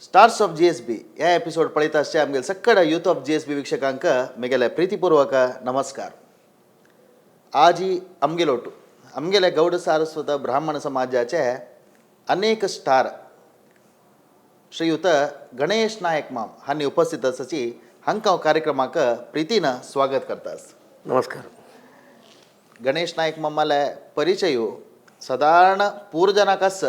Stars of GSB ह्या episode पळयता आसचे आमगेले सक्कड यूथ ऑफ जीएसबी वीक्षकांक मेगेले प्रीतीपूर्वक नमस्कार. आजी आमगेलोटू आमगेले गौड सारस्वत ब्राह्मण समाजाचे अनेक स्टार श्रीयुत गणेश नायक माम हांणी उपस्थित आसाची. हांकां हांव कार्यक्रमाक प्रितीन स्वागत करतास. नमस्कार. गणेश नायक मामाले परिचय सादारण पूर्जनाक आस.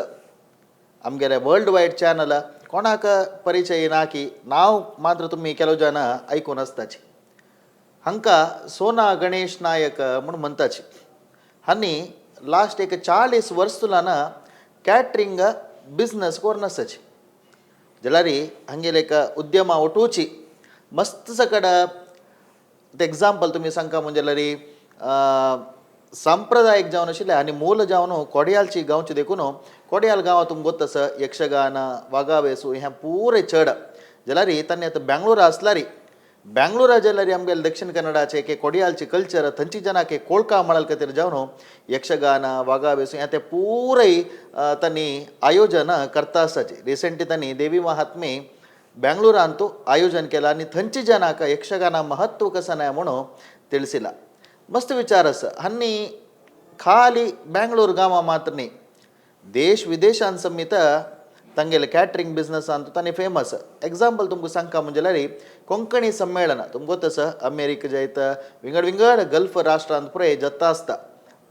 आमगेले वर्ल्ड वायड चॅनल कोणाक परिचय ना की नांव मात्र तुमी ಕೆಲವು जन आयकून आसताची. हांकां सोना गणेश नायक म्हूण म्हणटाची. हांणी लास्ट एक 40 वर्स तुलान कॅटरींग बिजनस करून आसाची. जाल्यार हांगेले एक उद्यमा वटूची मस्त सकड एग्जाम्पल तुमी सांगका म्हणजे जाल्यार सांप्रदायीक जावन आशिल्ले आनी मूल जावन कोडियालची गांवची. देखून कोडियाल गांवां तुमकां गोत आसा, यक्षगान, वागावेसू हें पुरें चड. जाल्यार तांणी आतां बेंगळूरा आसल्यार, बेंगळूरा जाल्यार आमगेले दक्षिण कन्नडाचे एक कोडियालची कल्चर थंयची जनाक एक कोळका म्हळ्यार खातीर जावन यक्षगान, वागावेसू हें तें पुरय तांणी आयोजन करता आसाची. रिसंटली तांणी देवी महात्मे ಬೆಂಗಳೂರಂತೂ ಆಯೋಜನೆ केला आनी थंयची जनाक यक्षगाನ महत्व कसं नाही म्हणून ತಿಳಿಸಿಲ್ಲ. मस्त विचार आसा. हांणी खाली बेंगळूर गांवां मात्र न्ही, देश विदेशान समेत तांगेले कॅटरींग बिजनसान तांणी फेमस. एग्जाम्पल तुमकां सांगका म्हणजे जाल्यार कोंकणी संमेळन तुमकां गोत आसा, अमेरिका जायत, विंगड विंगड गल्फ राष्ट्रांत पुराय जाता आसता.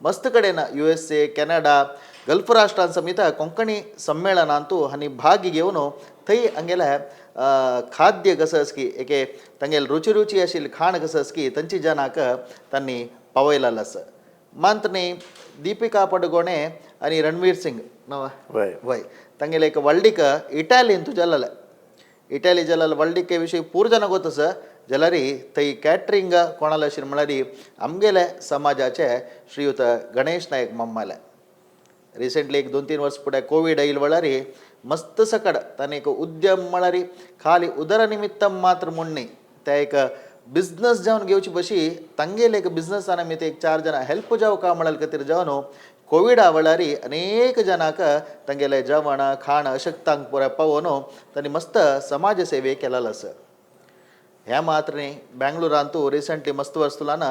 मस्त कडेन युएसए, कॅनडा, गल्फ राष्ट्रां समेत कोंकणी संमेळनांतू हांणी भाग घेवन थंय हांगेले खाद्य कसं आस की एके तांगेले रुची रुची आशिल्ली खाण कसं आस की थंयची जनाक तांणी पावयलेलें आसा. मात न्ही, दीपिका पडुकोणे आनी रणवीर सिंग नव वय तांगेले एक व्हडलीक इटालीन तूं जालेलें, इटाली जालेलें व्हडलीके विशय पूर जाणां गोत आसा. जाल्यार थंय कॅटरींग कोणाले आशिल्लें म्हळ्यार आमगेले समाजाचे श्रीयुत गणेश नायक मम्माले. रिसेंटली एक 2-3 वर्स फुडें कोवीड आयिल्ले वेळार मस्त सकड ताणें एक उद्यम म्हळ्यार खाली उदरनिमित्तम मात्र म्हूण न्ही, ते एक बिजनस जावन घेवची बशी तांगेले एक बिजनसान आमी ते एक चार जाणां हेल्प जावं म्हळ्यार खातीर जावन कोविडा वेळार अनेक जणांक तांगेले जेवण खाण अशक्तांक पुराय पावोवन तांणी मस्त समाज सेवे केलेलो आसा. ह्या मात्र न्ही, बेंगळुरांतू रिसंटली मस्त वस्तुलान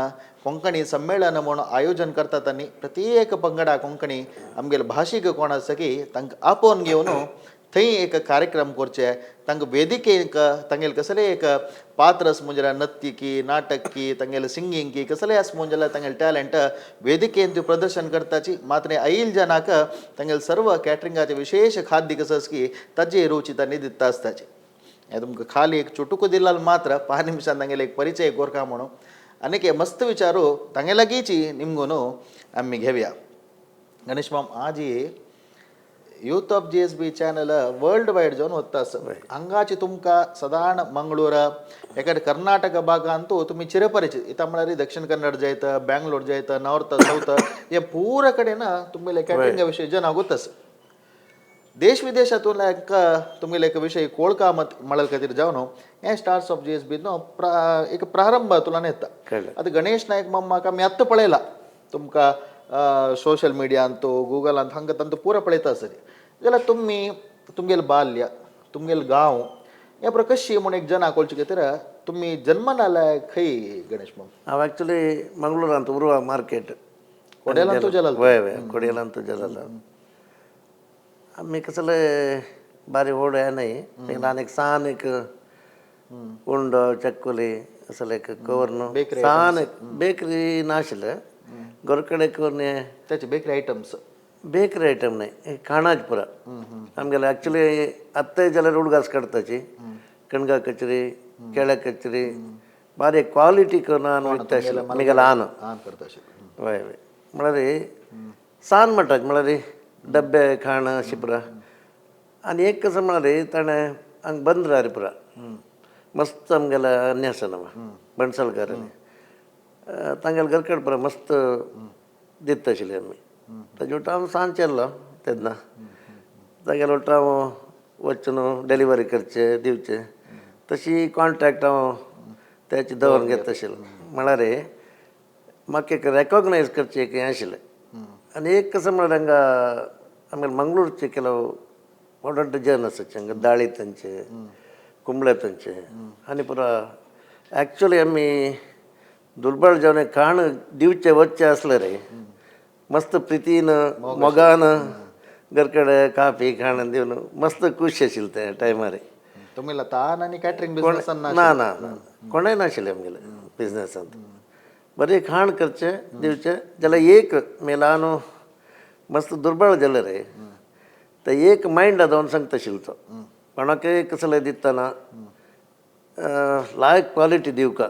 कोंकणी संमेळन म्हूण आयोजन करतात आनी प्रत्येक पंगडा कोंकणी आमगेले भाशीक कोण आसा की तांकां आपोवन घेवन थंय एक कार्यक्रम करचे, तांकां वेदिकेक तांगेले कसलें एक पात्र आसा म्हणजे नर्तकी, नाटकी, तांगेले सिंगींग की कसलें आसा म्हणजे जाल्यार तांगेले टॅलंट वेदिकेन त्यो प्रदर्शन करताची. मात्र आयिल्ल्या जनाक तांगेले सर्व कॅटरिंगाचे विशेष खाद्य कसं आसा की ताजी रुची तांणी दिता आसताची. हें तुमकां खाली एक चुटुको दिलाल मात्र 5 निमिषान तांगेले एक परिचय कोरका म्हणून. आनीक हे मस्त विचारू तांगे लागींची निमगून आमी घेवया. गणेश माम, आजी youth of GSB channel world wide जावन वता आसा. हांगाची तुमकां सदांच मंगळूर एखादे कर्नाटक भागांतू तुमी चिरपरिचित. इतां म्हळ्यार दक्षिण कन्नड जायत, बँगलोर जायत, नॉर्थ, सावथ हे पुरा कडेन तुमगेले कॅटरिंगा विशय जन गोत आसा. देश विदेशातून एक तुमगेले एक विशय कोळका मत म्हळ्यार खातीर जावन हें स्टार्स ऑफ जीएसबी नो एक प्रारंभ तुलान येता. कळ्ळें. आतां गणेश नायक मम्माक आमी आत्तां पळयला, तुमकां सोशल मिडियांतू, गुगलांत हांगा तांतू पुरा पळयता आसतली. जाल्यार तुमी तुमगेलें बाल्य, तुमगेलें गांव हे पुरा कशी म्हूण एक जना कळचे खातीर, तुमी जन्मान आलाय खंय गणेश माम? हांव ॲक्च्युली मंगळूरांत, उर्वा मार्केट. कोडेलांतू जल्मला? वय वय, कोडियलांतू जल्मला. आमी कसले बारी व्हड हें न्हय, ल्हान एक सान एक उंडो, चक्कुली असले एक कवर. बेकरी. सान एक बेकरी नाशिल्लें, घरा कडेन करून हें. त्याचे बेकरी आयटम्स? बेकरी आयटम न्हय, खाणाच पुरा आमगेले. ॲक्च्युली आत्ताय जाल्यार उडगास काडताची कणगा कचरी, केळ्या कचरी बारी क्वालिटी करून हांव विकता आशिल्लो मिगेले आन. आन करता आशिल्लें. वय वय, म्हळ्यार सान म्हणटात, म्हळ्यार डब्बे खाण अशें पुरा. आनी एक कसं म्हळ्यार ताणें हांगा बंदरार पुरा मस्त आमगेले अन्य आसा न्हू बणसलकार, तांगेले घर कडेन पुरा मस्त दिता आशिल्ली आमी. ताजे वटा हांव सान चेल्लो तेन्ना तागेले वटा हांव वचून डिलिव्हरी करचे, दिवचे. तशी कॉन्ट्रॅक्ट हांव तेचे दवरून घेता आशिल्लो. म्हळ्यार म्हाका एक रेकॉग्नायज करचें एक हें आशिल्लें. आनी एक कसं म्हळ्यार हांगा आमगेले मंगळूरचे ಕೆಲವು व्हड व्हड जन आसाचे हांगा दाळी तांचे, कुंबळे तांचे आनी पुरा. एक्चुली आमी दुर्बळ जेवण खाण दिवचे वचचे आसले रे, मस्त प्रितीन मोगान घरकडे काफी खाण दिवन मस्त खुश आशिल्ले ते टायमार. तुमी तान आनी कॅटरींग बिझनेसान ना ना ना, कोणय नाशिल्लें आमगेले बिजनेसांत. बरें खाण करचें दिवचें जाल्यार एक मेलानो मस्त दुर्बळ जालें रे, ते एक मायंड दवन सांगता आशिल्लो तो कोणाकय कसलें दितना लायक क्वालिटी दिवका.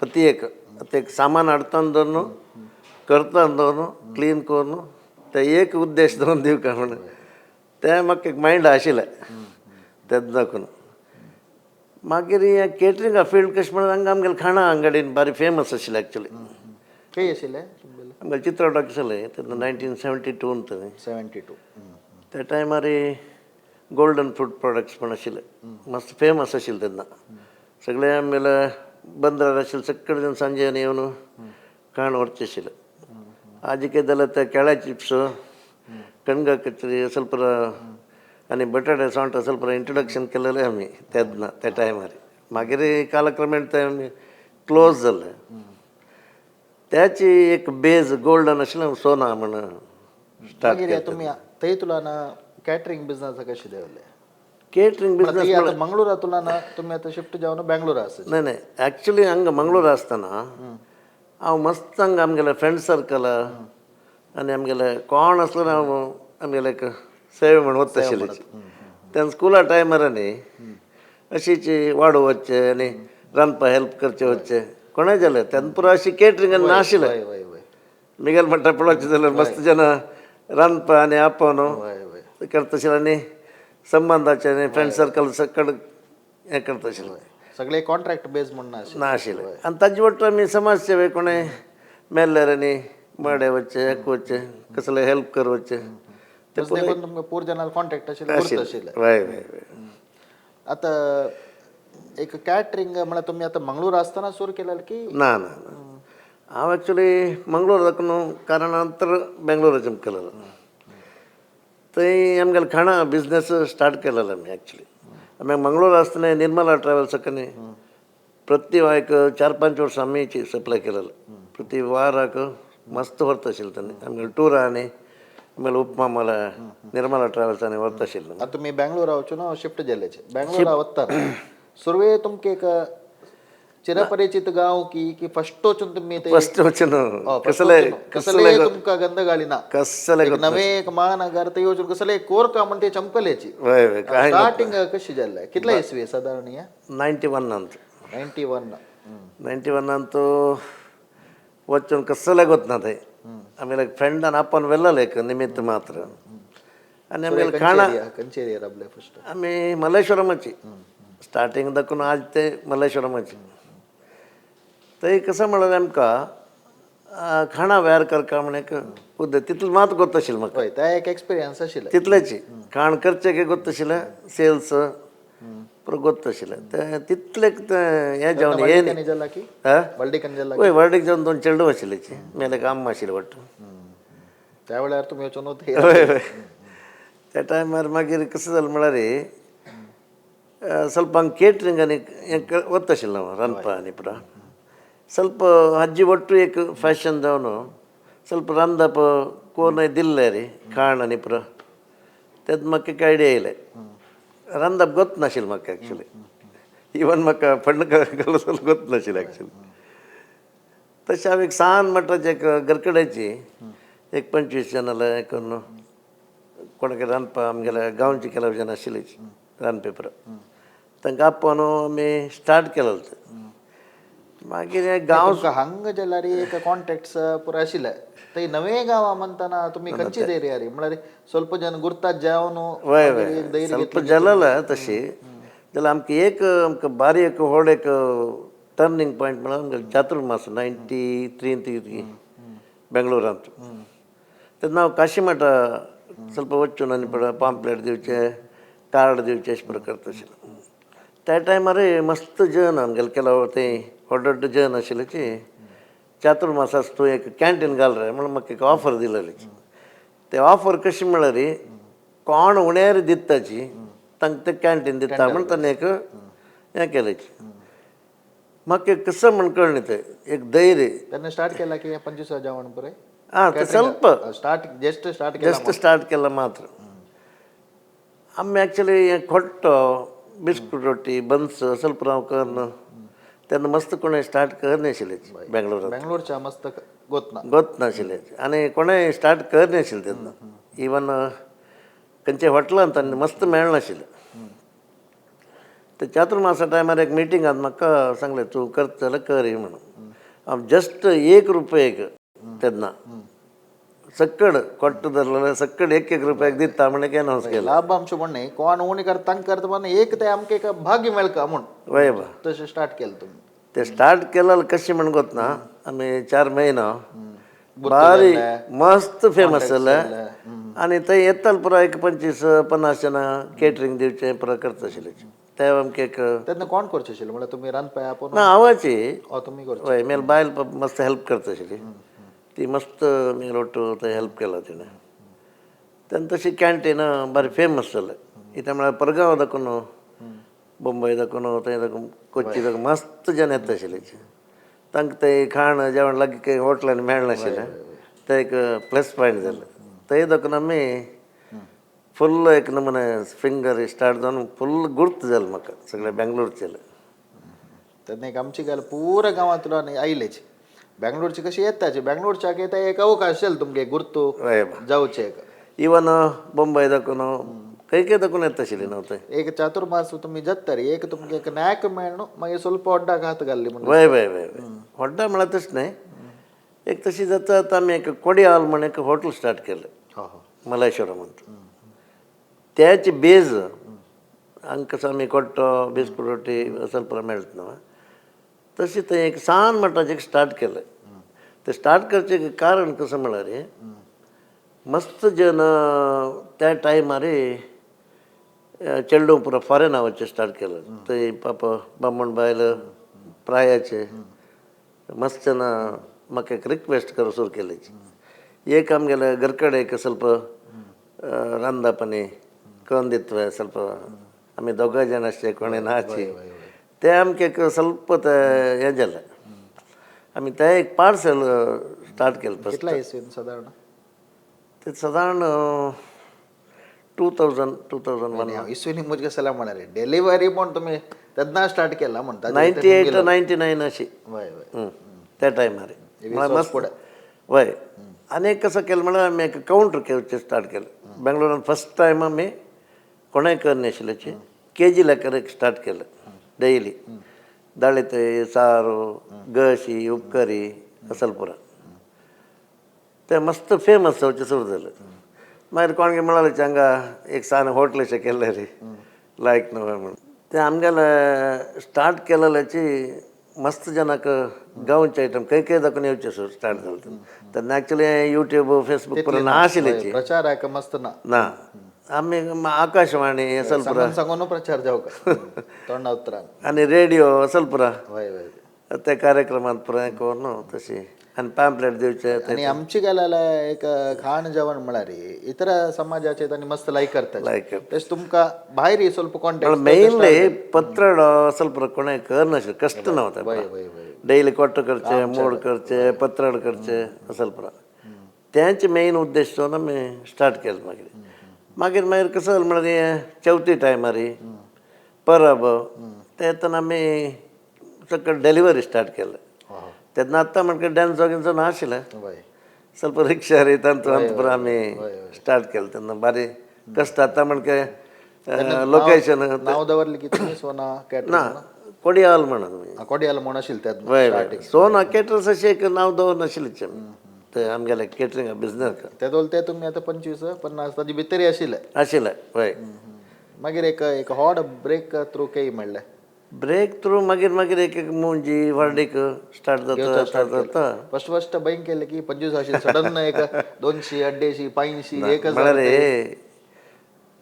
प्रति एक आतां एक सामान हाडताना दवरून करताना दवरून क्लीन करून ते एक उद्देश दवरून दिवका म्हण तें म्हाका एक मायंड आशिल्लें तेन्ना दाखोवन. मागीर हें केटरिंगा फिल्ड कशें म्हणल्यार हांगा आमगेलें खाणां अंगडीन बारी फेमस आशिल्लें एक्चुली. खंय आशिल्लें तुमगेलें? आमगेलें चित्रा टॉकीज आसलें तेन्ना 1972 थंय. 72. त्या टायमार गोल्डन फूड प्रोडक्ट्स म्हण आशिल्ले, मस्त फेमस आशिल्लें तेन्ना. सगळे आमगेले बंदरार आशिल्ले सगळे जाण सांजे आनी येवन खाण व्हरचे आशिल्ले. आजिके जाल्यार ते केळ्या चिप्स, कणगा कचरी ಸ್ವಲ್ಪ आनी बटाटे सोंट ಸ್ವಲ್ಪ इंट्रोडक्शन केलेलें आमी तेन्ना त्या टायमार. मागीर कालक्रमेण ते आमी क्लोज जालें. त्याची एक बेज गोल्डन आशिल्लें सोना म्हण स्टार्ट. मागीर तुमी थंय तुलाना कॅटरींग बिझनेस कशें देंवले? केटरींग बिजनेस आतां मंगळूरा तुलाना तुमी आतां शिफ्ट जावन बेंगळूरा आसा. नाही नाही, ॲक्च्युली हांगा मंगळूर आसतना हांव मस्त हांगा आमगेले फ्रेंड सर्कल आनी आमगेले कोण आसलो हांव आमगेले एक सेवे म्हण वता आशिल्ले. तेन्ना स्कुला टायमार न्ही अशीच वाडू वचचें आनी रांदपा हेल्प करचें वचचें कोणें जालें तेन्ना पुरो अशी केटरींग आनी नाशिल्लें. हय हय हय मिगेल म्हणटा पळोवचें जाल्यार मस्त जाणां रांदपा आनी आपोवन हय हय करता आशिल्लें आनी संबंदाचे आनी फ्रेंड सर्कल सकड हें करता आशिल्लें. सगळे कॉन्ट्रॅक्ट बेज म्हण नाशिल्लें. ना आशिल्लें आनी ताजे वट्ट आमी समाज सेवे कोणें मेल्ल्यार आनी मडे वचचें, हेक वचचें, कसलें हेल्प कर वचचें. तशें देखून तुमकां पूर जाणां कॉन्टॅक्ट आशिल्लें, उरता आशिल्लें. हय हय हय. आतां एक कॅटरींग म्हळ्यार तुमी आतां मंगळूर आसतना सुरू केलें की? ना ना ना, हांव एक्चुली मंगळूर दाखून कारणांतर बेंगलोर जंप केलेलो. थंय आमगेलें खाणां बिजनेस स्टार्ट केलेलो आमी. एक्चुली आमी मंगळूर आसतना निर्मला ट्रॅवल्स कनी प्रति एक 4-5 वर्सां आमी सप्लाय केलेलो. प्रति वाराक मस्त व्हरता आशिल्लें तेन्ना आमगेले टुरा आनी आमगेले उपमा मला निर्मला ट्रॅवल्स आनी व्हरता आशिल्लें. आतां तुमी बेंगळूरा वचून शिफ्ट जाल्याचे बेंगळूरा वता सुरवे तुमकां एक चिरपरिचित गांव की की फस्ट वचून तुमी ते फस्ट वचून कसले कसले तुमकां गंध गाळी ना? कसले. एक नवे एक महानगर थंय वचून कसले कोरका म्हण ते चमकलेची. हय हय, काय. स्टार्टिंग कशी जाल्लें, कितले इसवी सादारण हे? 91. 91. 91 वचून कसले गोतना थंय आमी फ्रेंडान आपोवन व्हेलेलें एक निमित्त मात्र आनी आमगेलें खाणां. खंयचे एरिया राबले फस्ट? आमी मल्लेश्वरमाची स्टार्टींग दाखून आज ते मल्लेश्वरमाची. थंय कसं म्हणल्यार आमकां खाणां वेर करका म्हण एक उद्देश तितलें मात गोत आशिल्लें म्हाका. हय, ते एक एक्सपिरियन्स आशिल्लें. तितलेंच खाण करचें की गोत आशिल्लें, सेल्स पुरो गोत आशिल्लें तें तितलें तें हें जेवण हें न्ही. जाला की हा. वर्ल्डीकन जाला? वय, वर्डीक जेवन दोन चेडूं आशिल्लीं, मेले काम आशिल्लें वाटत. त्या वेळार तुमी वचून होते? हय हय. त्या टायमार मागीर कसं जालें म्हळ्यार ಸ್ವಲ್ಪ ಹಂಗೆ ಕೇಟ್ರಿಂಗ್ आनी हें वता आशिल्लें हांव रांदपा आनी पुरा ಸ್ವಲ್ಪ ಅಜ್ಜಿ ಒಟ್ಟು ಏಕ್ ಫ್ಯಾಷನ್ जावन ಸ್ವಲ್ಪ रांदप कोणय दिल्लें रे खाण आनी पुरो तेन्ना म्हाका एक आयडिया येयलें. रांदप गोत नाशिल्लें म्हाका एक्चुली, इवन म्हाका फण्ण घालून गोत नाशिल्लें एक्चुली. तशें हांव एक सान मठाचे एक घरकडेची एक 25 जाणां हें करून कोणाक रांदपा आमगेल्या गांवचे ಕೆಲವು जन आशिल्ले रांदपी पुरो, तांकां आपोवन आमी स्टार्ट केलें तें. मागीर हे गांव तुमकां हांगा जाल्यार एक कॉन्टॅक्ट्स पुरो आशिल्ले, थंय नवे गांवा म्हणतना तुमी खंयची एरिया रे म्हळ्यार ಸ್ವಲ್ಪ जन गुर्तात जावन वय मागीर वय एक धैर्य ಸ್ವಲ್ಪ घेतलें. जालें तशी जाल्यार आमकां एक आमकां बारी एक व्हड एक टर्निंग पॉयंट म्हळ्यार आमगेलें चातुर्मास 93 बेंगळुरांत. तेन्ना हांव काशीमठा ಸ್ವಲ್ಪ वचून आनी पळय पांपलेट दिवचें, कार्ड दिवचें अशें पुरो करता आशिल्लें. त्या टायमार मस्त जन आमगेले ಕೆಲವು थंय व्हड व्हड जन आशिल्ल्याची चातुर्मास तूं एक कॅन्टीन घाल रे म्हणून म्हाका एक ऑफर दिलेली. ते ऑफर कशी म्हळ्यार कोण उणेर दिताची तांकां ते कॅन्टीन दिता म्हण ताणें एक हें केलें. म्हाका एक कसं म्हण कळ्ळें तें एक धैर्य. तेन्ना स्टार्ट केला की 25 जेवण पुराय? आं, ते ಸ್ವಲ್ಪ स्टार्ट जस्ट स्टार्ट केला. जस्ट स्टार्ट केला मात्र. आमी ॲक्च्युली हें खोट्टो, बिस्कूट, रोटी, बन्स ಸ್ವಲ್ಪ ನಾವು करून तेन्ना मस्त कोणें स्टार्ट करनाशिल्लें बेंगलोरांत. बेंगलोरच्या मस्त गोत ना. गोत नाशिल्लें आनी कोणें स्टार्ट करनाशिल्लें तेन्ना. इवन खंयच्या हॉटेलांत आनी मस्त मेळनाशिल्लें. ते चातुर्मासा टायमार एक मिटिंगांत म्हाका सांगलें, तूं करता जाल्यार कर ही म्हणून. हांव जस्ट 1 रुपयेक तेन्ना सक्कड कोट्ट धरलें, सक्कड 1 1 रुपयाक दिता म्हण एक अनावन्स केलें. लाभांश म्हण कोण उणी करता तांकां करता पण एक ते आमकां एक भाग्य मेळका म्हूण. वय बा. तशें स्टार्ट केलें तुमी. ते स्टार्ट केलं कशें म्हण गोत ना, आमी 4 म्हयनो बारी मस्त फेमस जालें आनी थंय येताले पुरा एक 25-50 जाणां केटरींग दिवचें पुरा करता आशिल्लें. ते आमकां एक तेन्ना कोण करचें आशिल्लें म्हळ्यार तुमी रांदपाय आपूण? ना, हांवाची. तुमी करचें. हय, मेल बायल मस्त हेल्प करता आशिल्ली ती, मस्त मेल ಒಟ್ಟು थंय हेल्प केला तिणें. तेन्ना तशी कॅन्टीन बरें फेमस जालें. कित्याक म्हळ्यार परगांव दाखून, बंबय दाखून, थंय दाखून, कोच्ची दाखून मस्त जन येता आशिल्ले. तांकां थंय खाण जेवण लागीं खंय हॉटेलांनी मेळनाशिल्लें, तें एक प्लस पॉयंट जालें. थंय दाखून आमी फुल्ल एक नमुने फिंगर स्टार्ट जावन फुल्ल गुर्त जालें म्हाका सगळें बेंगलोरचेलें. तेन्ना एक आमची गजाल पुरा गांवांतलो आनी आयलेच बेंगलोरची कशी येताची, बेंगलोरच्याक येता एक अवकाश जालो तुमगे गुर्तू हय बा. जावचें एक. इवन बंबय दाखून खंय खंय दाखून येता आशिल्ली न्हू थंय. एक चातुर्मास तुमी जाता रे एक तुमगे एक नॅक मेळ्ळो, मागीर ಸ್ವಲ್ಪ ಹೊड्डाक हात घाल्ली म्हण. वय वय वय वय, व्हडा म्हळ्यार तशें न्हय, एक तशी जाता. आतां आमी एक कोडियाल म्हण एक हॉटेल स्टार्ट केलें. हो हो मलेश्वरम त्याच बेज हांगा कसो आमी कोट्टो, बिस्कूट रोटी ಸ್ವಲ್ಪ मेळटा न्हू, तशें थंय एक सान मठाचें स्टार्ट केलें. तें स्टार्ट करचें कारण कसो म्हळ्यार मस्त जन त्या टायमार चेडूं पुरो फॉरेन वचचें स्टार्ट केलें. थंय पाप बामण बायल प्रायाचे मस्त जन म्हाका एक रिक्वेस्ट करूंक सुरू केली. एक आमगेले घर कडेन एक ಸ್ವಲ್ಪ रांदप आनी करून दितवे ಸ್ವಲ್ಪ, आमी दोगांय जाण आसचे, कोणें नाची ते आमकां एक ಸ್ವಲ್ಪ ते हें जालें. आमी तें एक पार्सल स्टार्ट केलें फस्ट. कितल्या इस्वीन सादारण? ते सादारण 2000, 2001. इस्वीन मुजगे सला म्हळ्यार डिलिव्हरी म्हण तुमी तेन्ना स्टार्ट केला म्हणटा. 98, 99 अशी. वय वय. त्या टायमार मस्त. वय, आनी एक कसं केलें म्हळ्यार आमी एक कावंटर घेवचें स्टार्ट केलें बेंगलोरान. फस्ट टायम आमी कोणें करनाशिल्ल्याची केजी लेकर एक स्टार्ट केलें. डैली दाळीते सारू, गशी, उपकरी असल पुरा ते मस्त फेमस जावचें सुरू जालें. मागीर कोणगे म्हळालें, हांगा एक सान हॉटेल अशें केल्लें रे लायक न्हू म्हणून. ते आमगेले स्टार्ट केलेल्याची मस्त जनाक गांवचे आयटम खंय खंय दाखोवन येवचें स्टार्ट जालें. तेन्ना एक्चुली युट्यूब, फेसबूक पुरा नाशिल्ल्याची. प्रचार आहे मस्त ना. ना, आमी आकाशवाणी असल पुरा. सांगून सांगून प्रचार जावका तोंडा उतरान. आनी रेडियो असल पुरा. वय वय. त्या कार्यक्रमात पुरा करून तशी आनी पॅम्पलेट दिवचे. आणि आमची गेल्याला एक खाण जेवण म्हळ्यार इतर समाजाचे तांणी मस्त लायक करतात. लायक करतात. तशें तुमकां भायर ಸ್ವಲ್ಪ कॉन्टॅक्ट. मेनली पत्रड ಸ್ವಲ್ಪ कोणें करनाशिल्लें, कश्ट नव्हता. वय वय वय. डैली कोट्ट करचे, मोड करचे, पत्रड करचे असल पुरा. तेंच मेन उद्देश जावन आमी स्टार्ट केलें. मागीर मागीर मागीर कसं जालें म्हळ्यार चवथी टायमार, परब ते येतना आमी सगळें डिलिव्हरी स्टार्ट केलें. तेन्ना आतां म्हणटा डॅन्सो गिन्सो नाशिल्लें. वय. ಸ್ವಲ್ಪ रिक्षा रे तांतू अंत पुरा आमी स्टार्ट केलें. तेन्ना बारी कश्ट. आतां म्हणके लोकेशन. नाव दवरली की तुमी सोना कॅटरिंग? ना, कोडियाल म्हणून. कोडियाल म्हण आशिल्लें तेन्ना? वय वय, सोना केटर्स अशें एक नांव दवरनाशिल्लें आमी ते आमगेले केटरिंग बिजनेस. ते ते तुमी आतां 25-50 ताजे भितरय आशिल्ले. आशिल्लें, वय. मागीर एक एक हॉड ब्रेक थ्रू काही म्हणलें? ब्रेक थ्रू मागीर मागीर एक एक मुंजी वर्डीक स्टार्ट जाता स्टार्ट जाता. फर्स्ट फर्स्ट बैन केलें की 25 आशिल्लें, सडन एक 200, 250, 500 एक. म्हळ्यार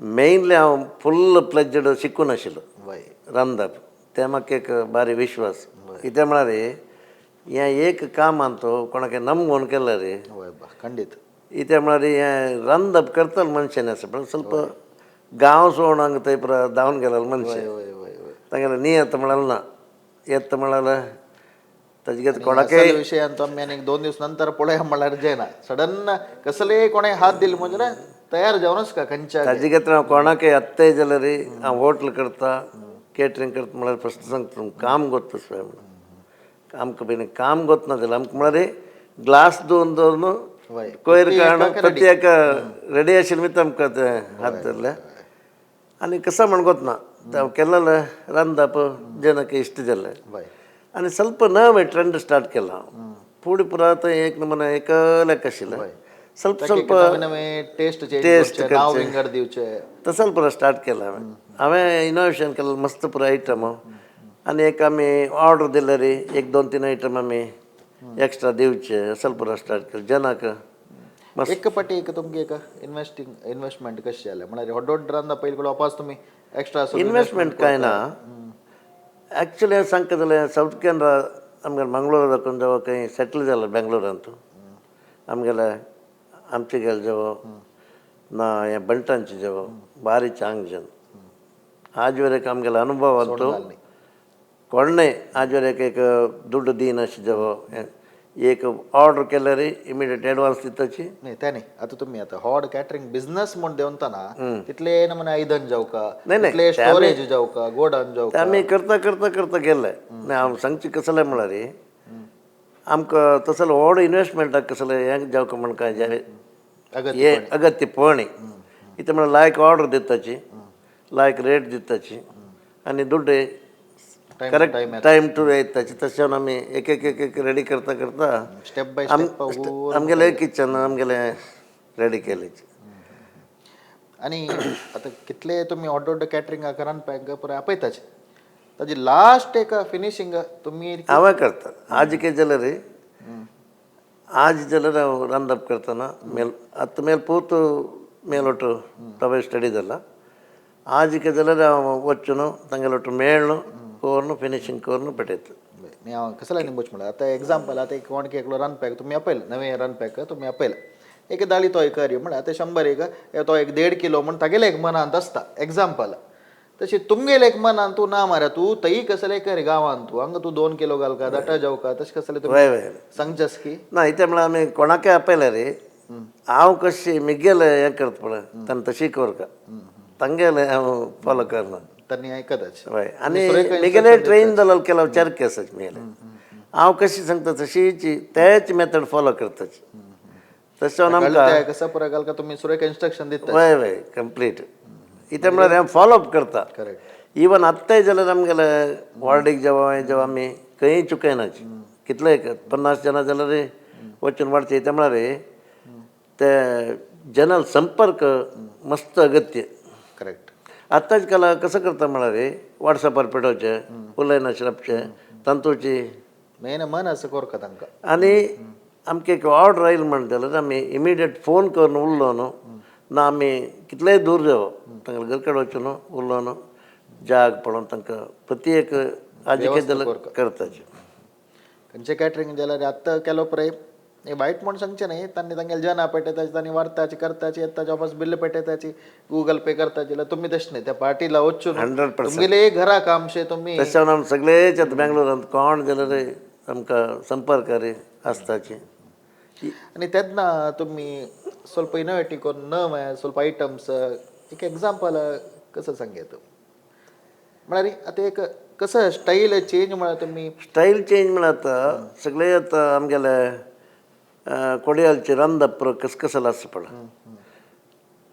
मेनली हांव फुल्ल प्लेज्ड शिकून आशिल्लो. वय. रांदप तें म्हाका एक बारी विश्वास. कितें म्हळ्यार हें एक काम आहा तो कोणाक नमगोन केल्यार वय बा, खंडीत. इतें म्हळ्यार हें रांदप करतालो मनशान आसा, पण ಸ್ವಲ್ಪ गांव सोडून हांगा थंय पुरा धांवन गेलेलो मनशे. वय वय वय वय. तांगेलें नियत म्हळ्यार ना, येत म्हळ्यार ताजे कोणाकय असल विशयान तो आमी आनी 2 दीस नंतर पळोवया म्हणल्यार जायना, सडन कसलेय कोणें हात दिले म्हणजे तयार जावनच का खंयच्या. ताजे खातीर हांव कोणाकय आत्ताय जाल्यार हांव हॉटल करता, केटरींग करता म्हळ्यार फस्ट सांगता तुमकां, काम गोत्ता स्वय म्हणून. आमकां पयलीं काम गोतना जाल्यार आमकां म्हळ्यार ग्लास दवरून दवरून वय. कोयर काडून प्रति एका रेडी आशिल्लें मित आमकां तें हात धरलें. आनी कसां म्हण गोतना तें हांव केल्लें रांदप जनक इश्ट जालें. वय. आनी ಸ್ವಲ್ಪ नवें ट्रेंड स्टार्ट केला हांव. फुडें पुरा थंय एक नमुना एक लेख आशिल्लें, ಸ್ವಲ್ಪ ಸ್ವಲ್ಪ नवे नवे टेस्ट चेंज टेस्ट करचे, नाव करचे. विंगड दिवचे. तसो पुरा स्टार्ट केला हांवें. हांवें इनोवेशन केलें मस्त पुरा आयटम. आनी एक आमी ऑर्डर दिल्यार 1 2 3 आयटम आमी एक्स्ट्रा दिवचे, असल पुरा स्टार्ट केलें जनाक मस्त. एक पाटी एक तुमगे एक इन्वेस्टमेंट कशें जालें म्हळ्यार व्हड व्हड रांदा पयलीं कडेन वापस तुमी एक्स्ट्रा इन्वेस्टमेंट कांय ना ॲक्च्युली हांव सांगता जाल्यार सावथ केनरा आमगेले मंगळूरा दाखोवन जेवा खंय सेटल जाला बेंगलोरांत आमगेले आमचे गेले जेवो ना हें बंटांचे जेवो बारी चांग जन आज वरेक आमगेले अनुभव अंतू कोणय आज वरेक एक दुड्ड दिनाशे जेवो एक ऑर्डर केल्यार इमिडिएट एडवान्स दिताची. न्ही तें न्ही, आतां तुमी आतां हॉड कॅटरींग बिझनस म्हूण देंवतना तितले नमुने आयदन जावका, नाही, नाही, तितले स्टोरेज जावका, गोडावन ते जावका. आमी करता करता करता गेले. ना हांव सांगचें कसलें म्हळ्यार आमकां तसले व्हड इन्वेस्टमेंटाक कसलें हें जावका म्हण कांय अगत्य हे अगत्य पळणी. इतें म्हळ्यार लायक ऑर्डर दिताची, लायक रेट दिताची आनी दुड्ड करेक्ट टायम टू येताची. तशें आमी एक एक एक एक रेडी करता करता स्टेप बाय स्टेप आमगेलें किचन आमगेलें रेडी केलें. आनी आतां कितले तुमी व्हड व्हड कॅटरिंगाक रांदप्यांक पुराय आपयताचे, ताजी लास्ट एक फिनिशींग तुमी हांवें करता. आज कितें जाल्यार आज जाल्यार हांव रांदप करतना मेल आतां मेल पूत मेलोटू तवे स्टडी जाला. आज कितें जाल्यार हांव वचून तांगेले ಒಟ್ಟು मेळ्ळो कोरून फिनिशींग करून पेटयता. न्ही हांव कसलें निमूच म्हळ्यार आतां एग्जाम्पल आतां एक कोण एकलो रांदप्याक तुमी आपयलें, नवें रांदप्याक तुमी आपयलें, एक दाळी तो एक कर म्हळ्यार आतां 100 एक तो एक 1.5 किलो म्हूण तागेलें एक मनांत आसता एग्जाम्पल. तशें तुमगेलें एक मनांत तूं ना मरे तूं तई कसलें कर गांवांत तूं हांगा तूं 2 किलो घालका दाटा जावका तशें कसलें तुमी वय वय सांगचेस की ना इतें म्हळ्यार आमी कोणाकय आपयल्यार हांव कशें मिगेलें हें करता पळय तांणी तशी करका, तांगेलें हांव फॉलो करना. तांणी आयकताच. हय आनी मिगेले ट्रेन जाल्यार केला चरके आसाच मिगेले हांव कशी सांगता तशीच तेच मेथड फॉलो करताच. तशें आमकां कसं पुराय घालका तुमी सुरेख इन्स्ट्रक्शन दिता. वय वय कंप्लीट. इतें म्हळ्यार हांव फॉलो अप करता. करेक्ट. इवन आत्ताय जाल्यार आमगेले वॉर्डीक जेवा जेवा आमी खंयी चुकयनाची, कितले 50 जाणां जाल्यार वचून वाडचे. इतें म्हळ्यार ते जनल संपर्क मस्त अगत्य. करेक्ट. आत्ताच काला कसं करता म्हळ्यार वॉट्सॅपार पेटोवचें, उलयनाशिल्ले तांतूची मेन मन असं करका तांकां. आनी आमकां एक ऑर्डर आयली म्हण जाल्यार आमी इमिडिएट फोन करून उरलो न्हू ना आमी कितलेय दूर जावो तांकां घर कडेन वचून उरलो न्हू जाग पळोवन तांकां प्रति एक आज कितें जाल्यार करताचे. खंयचें कॅटरींग जाल्यार आत्तां केलो पळय हे वायट म्हूण सांगचें न्ही, तांणी तांगेले जना पेटयताचे, तांणी व्हरताचे करताचे येताचे वापस बिल पेटयताची गुगल पे करताचे. जाल्यार तुमी तशें न्ही, त्या पार्टीला वचून 100%. तुमगेले घराक आमशे तुमी तशें आमी सगळेच आतां बेंगलोरांत कोण जाल्यार आमकां संपर्क आसताचे. आनी तेन्ना तुमी ಸ್ವಲ್ಪ इनोवेटीव करून नवे ಸ್ವಲ್ಪ आयटम्स एक एग्जाम्पल कसं सांगेत म्हळ्यार आतां एक कसं स्टायल चेंज म्हळ्यार तुमी स्टायल चेंज म्हळ्यार आतां सगळे आतां आमगेले कोडयालचे रांदप कसकसल आसा पळय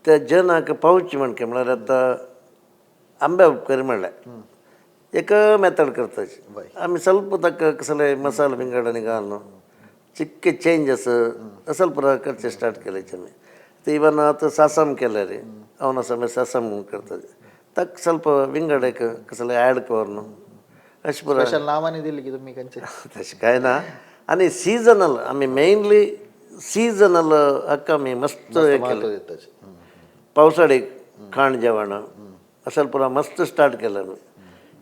त्या जनाक पावचे म्हणके म्हळ्यार आतां आंबे उपकरी म्हणल्यार एक मेथड करताची. आमी ಸ್ವಲ್ಪ ताका कसले मसालो बिंगड आनी घालून चिक्के चेंजस असल पुरा करचे स्टार्ट केले आमी. ते इवन आतां सासम केले रे ಅವನ ಸಮಯ सासम करताचे, ताका ಸ್ವಲ್ಪ विंगड एक कसले ॲड करून अशें पुरा स्पेशल नांवांनी दिली की तुमी खंयचे तशें कांय ना. आनी सिजनल आमी मेनली सिजनल हाका आमी मस्त हें केलें. महत्व दिताचे. पावसाळी खाण जेवण असल पुरा मस्त स्टार्ट केलें आमी.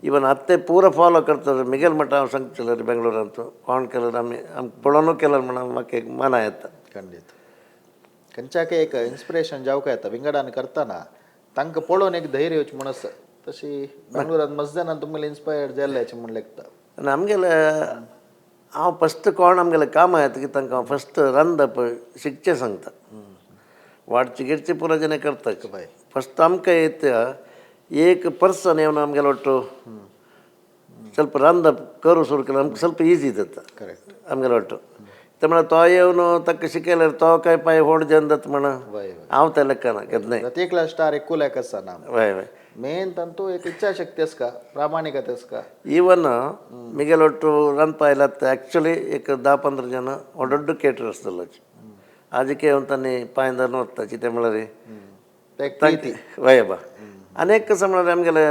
इवन आतां पुरा फॉलो करतात मिगेल म्हणटा हांव सांगतलें रे बेंगलोरांत कोण केल्यार आमी आमकां पळोवनू केल्यार म्हणून म्हाका एक मना येता. खंडीत खंयच्याकय एक इन्स्पिरेशन जावंक येता विंगडान करतना तांकां पळोवन एक धैर्य येवचें म्हूण आसा. तशी बेंगलोरान मस्त जाणां तुमगेले इन्स्पायर्ड जाल्ल्याचें म्हूण लेखता. आनी आमगेले हांव फस्ट कोण आमगेले कामां येता की तांकां हांव फस्ट रांदप शिकचें सांगता. वाडचे गिडचे पुरो जेणे करता. फस्ट आमकां येता एक पर्सन येवन आमगेलो ಒಟ್ಟು ಸ್ವಲ್ಪ रांदप करूं सुरू केल्यार आमकां ಸ್ವಲ್ಪ ಈಸಿ जाता. करेक्ट. आमगेलो ಒಟ್ಟು ते म्हळ्यार तो येवन ताका शिकयल्यार तो काय पांय व्हड जन जाता म्हण. वय वय. हांव त्या लेखना केन्नाय. प्रत्येकला स्टार एकूल आसा ना. वय वय. मेन तांतू एक इच्छाशक्ती आसका, प्रामाणिकता आसका. ಈವನ್ ಮಿಗೆಲ್ ಒಟ್ಟು ರಾಂದಪ ಆಯ್ಲಾತ್ ಆ್ಯಕ್ಚುಲಿ एक 10-15 ಜನ ದೊಡ್ಡ ಕೇಟರರ್ಸ್ ದಲ್ಲची आजके तांणी पांयदार वताची ते म्हळ्यार ते एक प्रीती. वय बा. आनी एक कसं म्हळ्यार आमगेले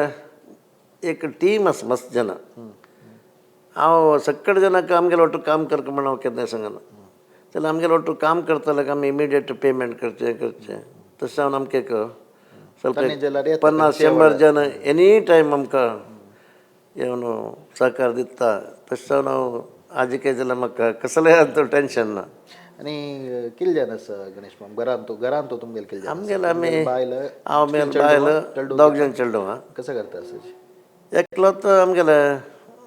एक टीम आसा मस्त जन. हांव सक्कड जनाक आमगेले ಒಟ್ಟು काम करका म्हण हांव केन्नाय सांगना. जाल्यार आमगेले ಒಟ್ಟು काम करतल्याक आमी इमिडिएट पेमेंट करचें करचें तशें जावन आमकां एक ಸ್ವಲ್ಪ तांणी जाल्यार येता. 50-100 जन एनी टायम आमकां येवन सहकार दिता. तशें जावन हांव आजके जाल्यार म्हाका कसलें आतां टेंशन ना. आनी कितले जाण आसा गणेश माम घरान? तूं घरान तूं तुमगेले कितले जाण? आमगेले आमी बायल? हांव, मेल बायल, दोग जाण चेडूं. कसं करता असं? एकलो तर आमगेले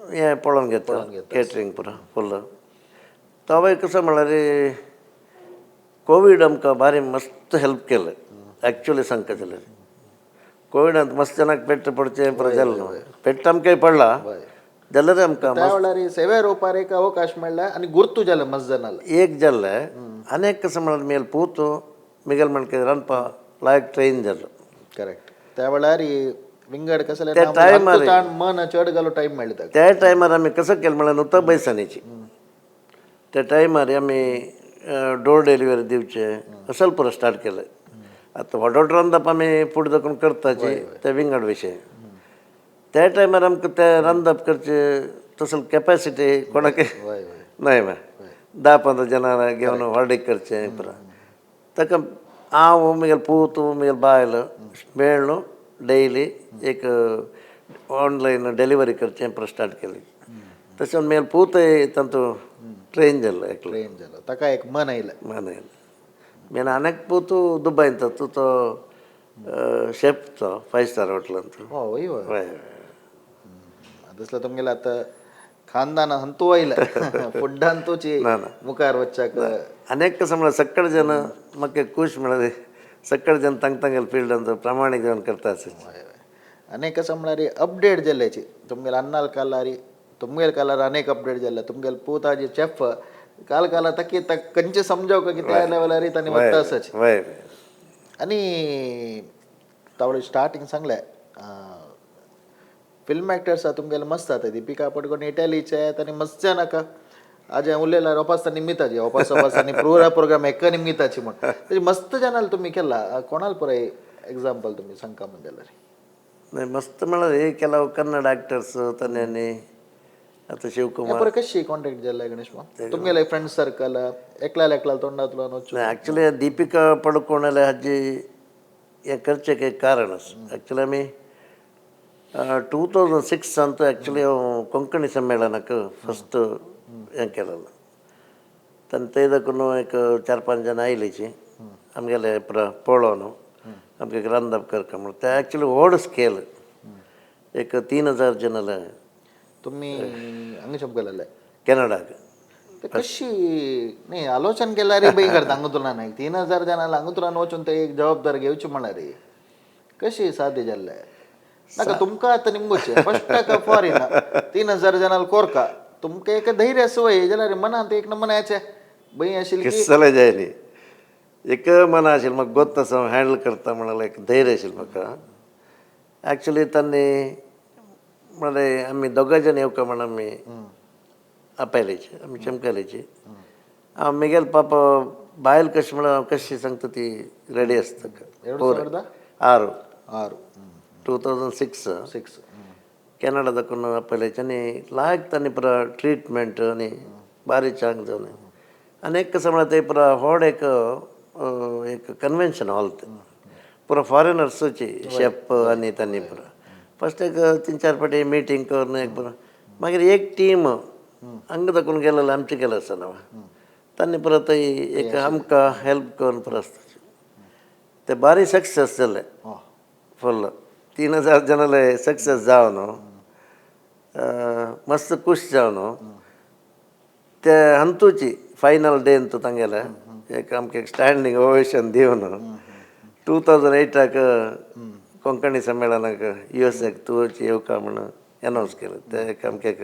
हें पळोवन घेता, केटरींग पुरो फुल्ल. तोवूय कसो म्हळ्यार कोवीड आमकां भारी मस्त हेल्प केलें. एक्चुली सांगता जाल्यार कोविडांत मस्त जनाक पेट्ट पडचें पुरो जालें न्हू. पेट्ट आमकांय पडला जाल्यार आमकां त्या वेळार सेवे रोवपार एक अवकाश मेळ्ळा आनी गुर्तू जालें मस्त जाणां. एक जालें आनी एक कसो म्हळ्यार मेल पूत मिगेल म्हणके रांदपा लायक ट्रेन जालो. करेक्ट. त्या वेळार विंगड कसले त्या टायमार मन चड घालो टायम मेळ्ळा ताका. त्या टायमार आमी कसो केलें म्हळ्यार नुतो बैसानीची त्या टायमार आमी डोर डिलिव्हरी दिवचे असल पुरो स्टार्ट केलें. आतां व्हड व्हड रांदप आमी फूड दाखोवन करताची ते विंगड विशय. त्या टायमार आमकां ते रांदप करचे तसली कॅपॅसिटी कोणाक वय वय. नाही मा 10-15 जणां घेवन व्हडीक करचें पुरो. ताका हांव म्हगेलो पूत म्हगेलो बायल मेळ्ळो डेली एक ऑनलायन डिलिव्हरी करचें पुरो स्टार्ट केली. तशें म्हगेलो पूतय तातूंत ट्रेन जालो एकलो. ट्रेन जालो, ताका एक मन आयलें. मन आयलें. मागीर आनी एक पूत दुबयंत तो तो शेफ तो फायव स्टार हॉटेलांत. हो वय वय. वय. तसलें तुमगेलें आतां खानदान हंतू आयलें फुड्डान तुची ना ना. मुखार वच्चाक. आनी एक कसं म्हळ्यार सक्कड जन म्हाका खूश म्हळ्यार सक्कड जन तांग तांगेले फिल्डांत प्रामाणीक जावन करता आसा. वय वय. आनी कसं म्हळ्यार अपडेट जाल्ल्याची तुमगेले अन्नाल कालारी तुमगेले कालार अनेक अपडेट जाल्ले. तुमगेले पूत आजी शेफ काल काला ताकी ताका खंयचें समजावका की त्या लेवलार तांणी वता आसाची. वय. आनी तावळे स्टार्टींग सांगलें फिल्म एक्टर्स तुमगेले मस्त जाता. दीपिका पडकोण इटलीचे आनी मस्त नाका आज हांवें उलयल्यार ओपासता निमिताची ओपास ओपास आनी प्रोग्राम प्रोग्राम एका निमिताची म्हण तशी मस्त जाणाल तुमी केला. कोणाल पुराय एग्जाम्पल तुमी सांगका म्हण जाल्यार? नाही मस्त म्हळ्यार ಕೆಲವು कन्नड ಆ್ಯಕ್ಟರ್ಸ್ तांणी आतां शिवकुमार. बरं कशी कॉन्टॅक्ट जाल्ले गणेश माम तुमगेले फ्रेंड सर्कल एकल्याल एकल्याल तोंडांतलो वचून? ॲक्च्युली दीपिका पडुकोणाले हाजी हें करचें एक कारण आसा. ॲक्च्युली आमी 2006 ॲक्च्युली हांव कोंकणी संमेलनाक फस्ट हें केलेलें. तांणी थंय दाखून एक 4-5 जाणां आयलीची आमगेले पळोवन आमकां रांदप करका म्हण. ते ॲक्च्युली व्हड स्केल एक 3000 जनाले. तुमी हांगा शंपगेलेले? कॅनडाक. ते कशी न्ही आलोचन केल्यार बी करता हांगा तुला नाही 3000 जाणां हांगा तुला वचून ते एक जबाबदार घेवची म्हळ्यार कशी साध्य जाल्लें नाका तुमकां आतां निमगोचें फस्ट फॉरेन 3000 जाणां कोरका तुमकां एक धैर्य आसा वय जाल्यार मनांत एक नमन याचें भंय आशिल्ली की? कसलें जाय न्ही एक मना आशिल्लें म्हाका गोत्त आसा हांव हँडल करता म्हणलें एक धैर्य आशिल्लें म्हाका. ॲक्च्युली तांणी म्हळ्यार आमी दोगां जाण येवका म्हण आमी आपयलेची आमी चमकलेची. हांव म्हगेलो पापा बायल कशी म्हळ्यार हांव कशी सांगता ती रेडी आसता. ಎರಡು ಸಾವಿರದ 6. 6. 2006. 6. कॅनडा दाखून आपयलेची आनी लायक तांणी पुरो ट्रिटमेंट आनी बारी चांग जावन. आनी एक कसं म्हळ्यार ते पुरो व्हड एक एक कन्वेन्शन हॉल तें पुरो फॉरेनर्सूची शेफ आनी तांणी पुरो फस्ट एक 3-4 फावटी मिटींग करून एक पुरो मागीर एक टीम हांगा दाखून गेलेले आमचें गेलें आसा न्हू तांणी परत एक आमकां हेल्प करून पुरो आसता. ते बारी सक्सेस जाले फुल 3000 जनाले सक्सेस जावन मस्त खुश जावन ते अंतूची फायनल डे अंतू तांगेले एक आमकां एक स्टँडींग ओवेशन दिवन 2008 कोंकणी संमेलनाक USA तूं येवका म्हूण अनावन्स केलें. ते एक आमकां एक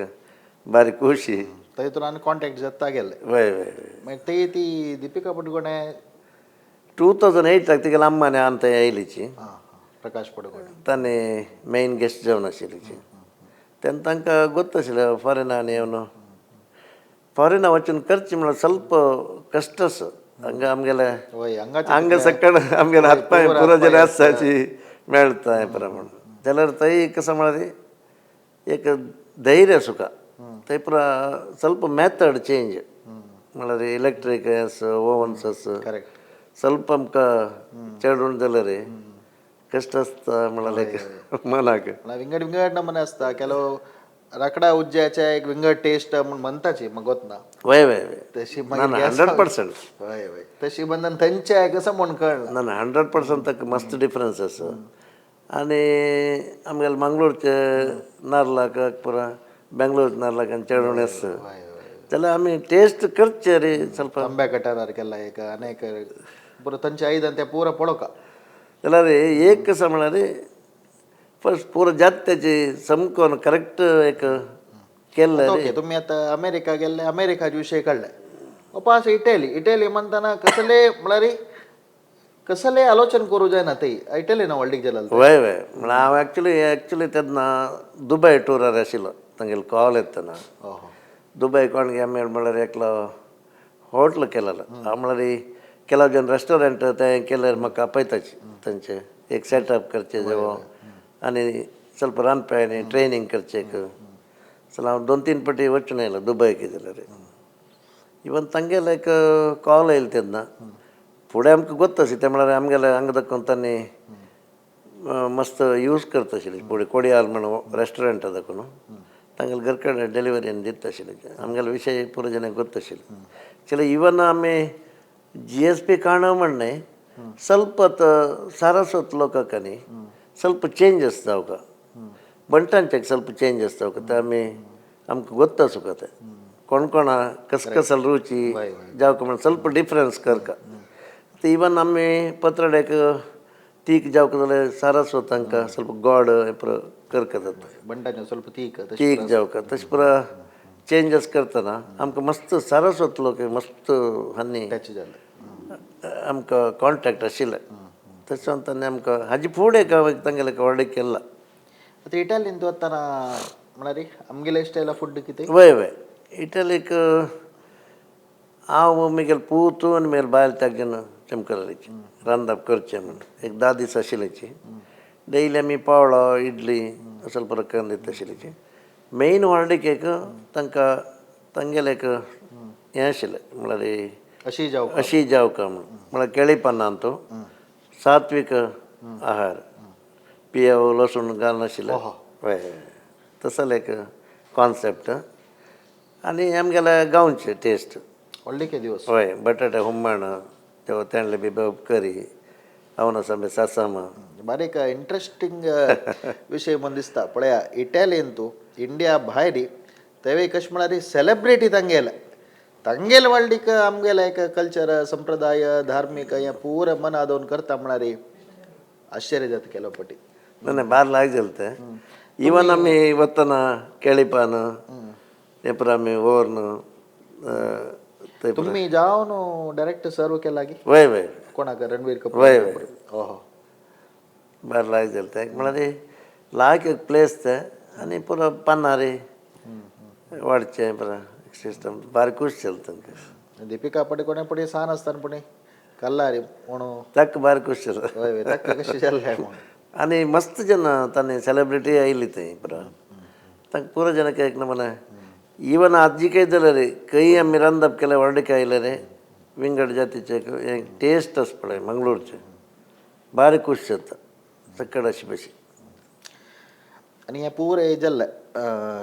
बारी खुशी. थंय तुला आनी कॉन्टॅक्ट जाता गेले. वय वय वय. मागीर ते ती दीपिका पडुकोणे 2008 तिगेले अम्माने आन थंय आयलीची. आं, प्रकाश पडुकोणे तांणी मेन गेस्ट जावन आशिल्लीची. तेन्ना तांकां गोत्त आशिल्लें फॉरेनान येवन फॉरेना वचून करची म्हणल्यार ಸ್ವಲ್ಪ कश्ट आसा. हांगा आमगेले वय हांगाचे हांगा सकळ आमगेले हात पांय पुरो जरी आसाची मेळटा हें प्रमाण जाल्यार थंय कसं म्हळ्यार एक धैर्य सुखा थंय पुरा ಸ್ವಲ್ಪ ಮೆಥಡ್ चेंज म्हळ्यार इलेक्ट्रीक आस ओवन्स आस. करेक्ट. ಸ್ವಲ್ಪ आमकां चेडून जाल्यार कश्ट आसता म्हळ्यार एक मनाक. म्हळ्यार विंगड विंगड नमुने आसता. ಕೆಲವು राकडा उज्ज्याच्या एक विंगड टेस्ट म्हूण म्हणताची म्हाका गोत ना. वय वय वय. तशी ना. मागीर 100%. वय वय, तशी बंधन थंयचे कसं म्हूण कळना. ना ना, 100% ताका मस्त डिफरन्स आसा. आनी आमगेले मंगळूरचे नाल्लाक पुरा बेंगलोरचे नाल्लाक आनी चेडूण आसा जाल्यार आमी टेस्ट करचे रे ಸ್ವಲ್ಪ. आंब्या कटारार केला एक अनेक पुरो थंयचे आयदन ते पुरो पळोवका. जाल्यार एक कसं म्हळ्यार फर्स्ट पुरो जात्याची समकोन करेक्ट एक केल्लें रे. ओके, तुम्ही आता अमेरिका गेल्ले, अमेरिकाचे विशय काडले. Pass Italy. इटली म्हणताना कसले म्हळ्यार कसले आलोचन करूं जायना ते इटली ना व्हडलीक जाल्यार. वय वय, म्हळ्यार हांव एक्चुली एक्चुली तेन्ना दुबय टुरार आशिल्लो. तांगेलो कॉल येतना दुबय कोणगे आमी म्हळ्यार एकलो होटल केलेलो. हांव म्हळ्यार ಕೆಲವು जन रेस्टॉरंट ते केल्यार म्हाका आपयताची तांचे एक सेटअप करचे जेवण आनी ಸ್ವಲ್ಪ रांदपा आनी ट्रेनींग करचें एक. सो हांव 2-3 पटी वचून आयलो दुबयक जाल्यार. इवन तांगेले एक कॉल येयलो तेन्ना फुडें आमकां गोत्त आसली तें म्हळ्यार आमगेले हांगा दाखोवन तांणी मस्त यूज करता आशिल्ली फुडें कोडियाल म्हण रेस्टॉरंटा दाखोवन तांगेले घर कडेन डिलिवरी आनी दिता आशिल्ले. आमगेले विशय पुरो जनांक गोत्त आशिल्ले. एक्चुली इवन आमी GSP ಕಾರಣ म्हण ಸ್ವಲ್ಪ सारस्वत लोकांक न्ही ಸ್ವಲ್ಪ चेंजस जावका बंटांचे ಸ್ವಲ್ಪ चेंजस जावका ते आमी आमकां गोत्ता सुका ते कोण कोणा कस कसल रुची जावका म्हण ಸ್ವಲ್ಪ डिफरन्स करका. आतां इवन आमी पत्रडेक तीक जावका जाल्यार सारस्वतांकां ಸ್ವಲ್ಪ गोड हें पुरो करका जाता. बंटाचे ಸ್ವಲ್ಪ तीक. तीक जावका तशें पुरो चेंजस करतना आमकां मस्त सारस्वत लोक मस्त हांणी टच जाले. आमकां कॉन्टॅक्ट आशिल्लें. तशें तांणी आमकां हाजे फुडें तांगेले व्हडलें केलां. आतां इटालीन तूं वतना म्हळ्यार आमगेले स्टायला फूड कितें? वय वय, इटलीक हांव म्हगेलो पूत आनी म्हगेले बायल तेग जाण चमकराची रांदप करचें म्हूण एक 10 दीस आशिल्ल्याची. डेली आमी पावळो इडली ಸ್ವಲ್ಪ रक्कम दिता आशिल्ल्याची. मेन व्हडलीक एक तांकां तांगेलें एक हें आशिल्लें म्हळ्यार अशी जावं अशी जावका म्हूण म्हळ्यार केळीपानांत सात्वीक आहार पियाव लसूण घालनाशिल्लें. हय, तसलें एक कॉन्सेप्ट आनी आमगेले गांवचे टेस्ट. व्हडलीके दिवस. हय, बटाटे हुमण तें तेंडले बी करी अवनसांबे सासाम. बारीक इंट्रस्टींग विशय म्हूण दिसता. पळया इटालियन तूं इंडिया भायर तेवूय कशें म्हळ्यार सेलेब्रिटी तांगेले तांगेले व्हडलीक आमगेले एक कल्चर संप्रदाय धार्मीक हें पुरो मना दवरून करता म्हळ्यार आश्चर्य जाता केलो पटी. ना ना, बार लायक जालें तें. इवन आमी वतना केळीपान तें पुरो आमी व्हरून थंय. तुमी जावन डायरेक्ट सर्व केला की वय वय. कोणाक रणवीर कपूर? वय वय. ओहो. बार लायक जालें तें. म्हळ्यार लायक एक प्लेस तें आनी पुरो पानारी वाडचें पुरो सिस्टम बारीक खूश जालें तांकां. दीपिका पडुकोणे पडी सान आसतना पणी कल्लारी म्हणून. ताका बारीक खूश जालें. वय वय, ताका कशें जाल्लें म्हूण. आनी मस्त जन तांणी सेलेब्रिटी आयली थंय पुरो तांकां पुरो जनक एक नमुने. इवन आजिकय जाल्यार खंय आमी रांदप केलें व्हडलीक आयलें रे विंगड जातीचे एक टेस्ट आसा पळय मंगळूरचें बारीक खूश जाता सकड अशी बशी. आनी हें पुरें जाल्लें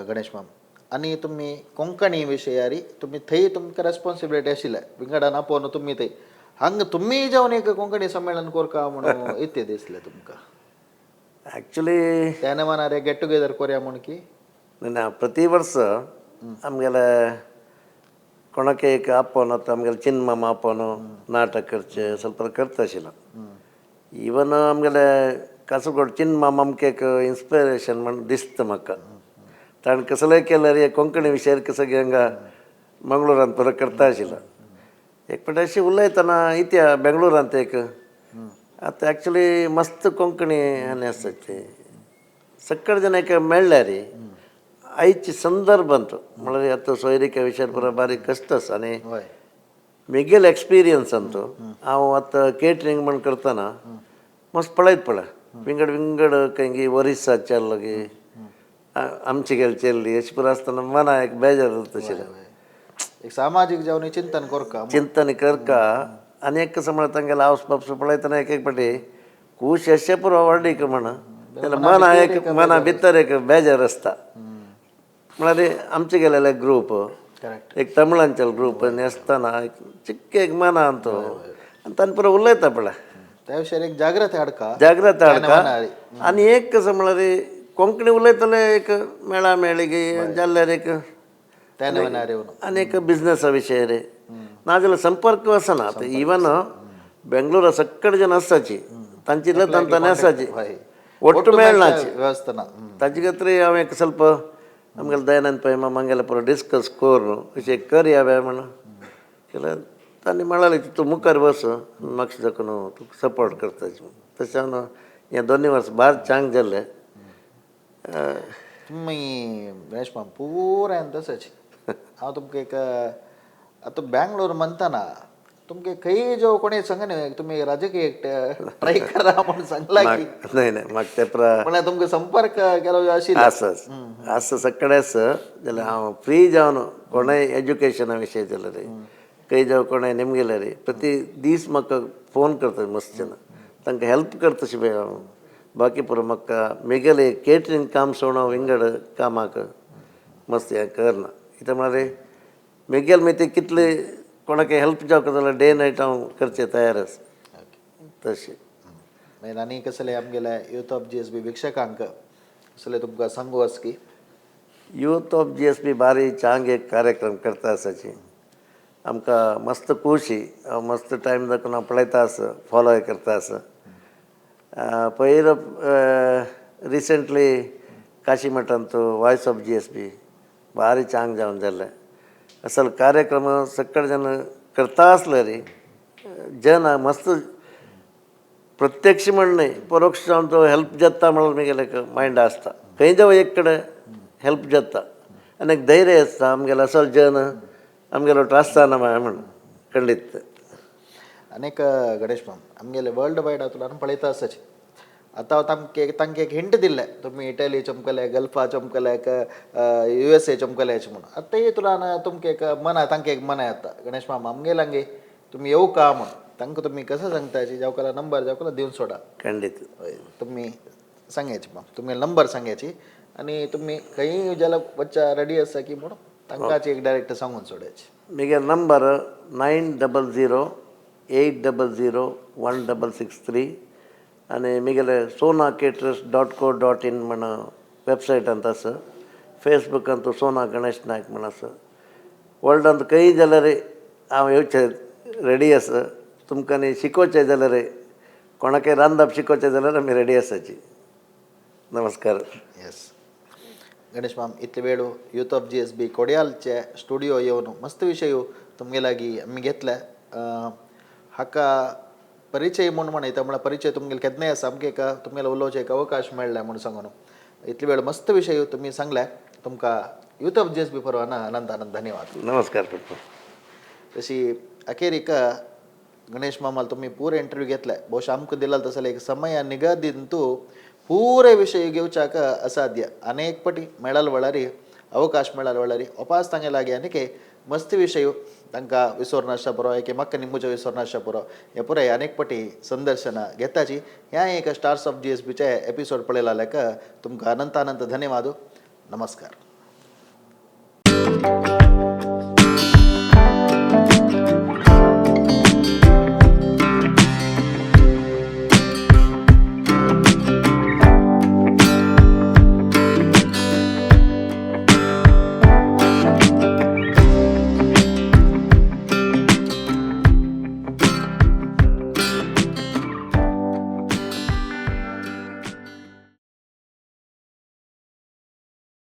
गणेश माम. आनी तुमी कोंकणी विशयारी तुमी थंय तुमकां रेस्पोन्सिबिलिटी आशिल्लें विंगडान आपोवन तुमी थंय हांगा तुमी जावन एक कोंकणी संमेलन कोरका म्हणून इत्ते दिसलें तुमकां? ॲक्च्युली त्या नेमानार गेट टुगेदर कोरया म्हूण की ना, प्रति वर्स आमगेले कोणाक एक आपोवन आतां आमगेले चिन्माम आपोवन नाटक करचें ಸ್ವಲ್ಪ करता आशिल्लो. इवन आमगेले कासरगोड चिन्माम आमकां एक इन्स्पिरेशन म्हण दिसता म्हाका. ताणें कसलेंय केल्यार हे कोंकणी विशयार कसो हांगा मंगळुरांत पुरो करता आशिल्लो. एक फावटी अशें उलयतना इत्या बेंगळुरांत एक आतां ॲक्च्युली मस्त कोंकणी आनी आसा ते सगळे जण एक मेळ्ळ्यार आयचे संदर्भांत म्हळ्यार आतां सोयरिका विशयार पुरो बारीक कश्ट आसा. आनी म्हगेले एक्सपिरियन्स अंतू हांव आतां केटरींग म्हण करतना मस्त पळयत पळय विंगड विंगड खंय ओरिस्सा चेल्लो गी आमचे गेले चेल्ली अशें पुरो आसतना मना एक बेजार जाता तशें. एक सामाजीक जावन चिंतन कोरका. चिंतन करका. आनी एक कसो म्हळ्यार तांगेले हावस बापसो पळयतना एक एक फावटी खूश अशें पुरो व्हडलीक म्हण जाल्यार मना एक मना भितर एक बेजार आसता. म्हळ्यार आमचे गेलेले ग्रूप एक तमिळांचे ग्रूप आनी आसतना एक चिक्के एक मना तो आनी तांणी पुरो उलयता पळय. त्या विशयार एक जागृती हाडका. जागृत हाडका. आनी एक कसो म्हळ्यार कोंकणी उलयतले एक मेळा मेळ्ळी की जाल्यार एक त्या नेमानार येवन आनी एक बिजनसा विशय रे नाजाल्यार संपर्क आसना. आतां इवन बेंगळुरा सगळे जण आसाची तांची तांकां आसाची ಒಟ್ಟು ಮೇಳ್ನಾಚಿ व्यवस्था ना. ताजे खातीर हांव एक ಸ್ವಲ್ಪ आमगेले दयानंद पै मामागेले पुरो डिस्कस करून अशें करया बे म्हण केल्यार तांणी म्हळालें तूं मुखार बस म्हाका जाका न्हू तुका सपोर्ट करता. तशें हांव हें दोनूय वर्स बार चांग जाल्लें. तुमी गणेश माम पुरायन तशेंच हांव तुमकां एक आतां बँगलोर म्हणतना तुमकां खंय जो कोणी सांगना न्ही तुमी राजकीय ट्राय करा म्हूण सांगला की न्हय न्हय म्हाका तें प्रा म्हळ्यार तुमकां संपर्क केलो आशिल्लो. आसा आसा सगळें आसा जाल्यार हांव फ्री जावन कोणूय एज्युकेशना विशय जाल्यार खंय जावं कोणूय निमगेल्यार प्रति दीस म्हाका फोन करता मस्त जाण तांकां हेल्प करता तशें पळय हांव. बाकी पुरो म्हाका म्हगेलें केटरींग काम सोडून हांव विंगड कामाक मस्त हें करना. कित्याक म्हळ्यार म्हगेलें मागीर ते कितले कोणाक हेल्प जावंक जाल्यार डे नायट हांव करचें तयार आसा तशें. मागीर आनी कसले आमगेले यूथ ऑफ GSB वीक्षकांक कसले तुमकां सांगू आसा की यूथ ऑफ GSB बारी चांग एक कार्यक्रम करता आसाची आमकां मस्त खुशी हांव मस्त टायम दाखोवन हांव पळयता आसा फॉलोय करता आसा. पयर रिसंटली काशी मठांत वॉयस ऑफ GSB बारी चांग जावन जाल्लें. असल कार्यक्रम सगळे जण करता आसले रे जन मस्त प्रत्यक्ष म्हण न्हय परोक्ष जावन तो हेल्प जाता म्हणून म्हगेलें मायंड आसता. खंय जावं एक कडेन हेल्प जाता आनी एक धैर्य आसता आमगेलो असल जन आमगेलो आसता ना म्हण खंडीत. अनेक गणेश माम आमगेले वर्ल्ड वायड तुला पळयता आसाची आतां तांकां तांकां एक हिंट दिल्लें तुमी इटली चमकले गल्फा चमकले USA चमकले अशें म्हणून. आतां तुला तुमकां एक मना तांकां एक मना येता गणेश माम आमगेले हांगे तुमी येवं का म्हूण तांकां तुमी कसं सांगता जावकाला नंबर जावकाला दिवन सोडा. खंडीत. तुमी सांगायची माम तुमी नंबर सांगायची आनी तुमी खंय जाल्यार वच्चा रेडी आसा की म्हणून तांकांच एक डायरेक्ट सांगून सोडायची. म्हगेलो नंबर 900 800 1663 आनी म्हगेले सोना केटर्स .co.in म्हण वेबसायटांत आसा. फेसबुकांत सोना गणेश नायक म्हण आसा. वर्ल्डांत खंय जाल्यार हांव येवचें रेडी आसा. तुमकां न्ही शिकोवचें जाल्यार कोणाकय रांदप शिकोवचें जाल्यार आमी रेडी आसाची. नमस्कार. येस गणेश माम इतले वेळ यूथ ऑफ GSB कोडियालचे स्टुडियो येवन मस्त विशय तुमगे लागीं आमी घेतले. हाका परिचय म्हूण म्हणयता म्हळ्यार परिचय तुमगेले केन्नाय आसा आमकां एक तुमगेले उलोवचें एक अवकाश मेळ्ळें म्हूण सांगून इतले वेळ मस्त विशय तुमी सांगले. तुमकां यूथ ऑफ GSB परवाना अनंत अनंत धन्यवाद. नमस्कार. तशी अखेरीक गणेश मामाल तुम्ही पुरे इंटरव्यू घेतले ಬಹುಶಃ आमकां दिला तसले एक समय निगदींतू पुरे विशय घेवच्याक असाध्य. अनेक पटी मेळाल वेळारी अवकाश मेळाल वेळारी उपास तांगे लागीं आनीक मस्त विशय तांकां विसर पुरो एक म्हाका निमूचे विसर पुरो हे पुराय अनेक पटी संदर्शनां घेताची. ह्या एक स्टार्स ऑफ GSBचे एपिसोड पळयला लेक तुमकां अनंत अनंत धन्यवाद. नमस्कार.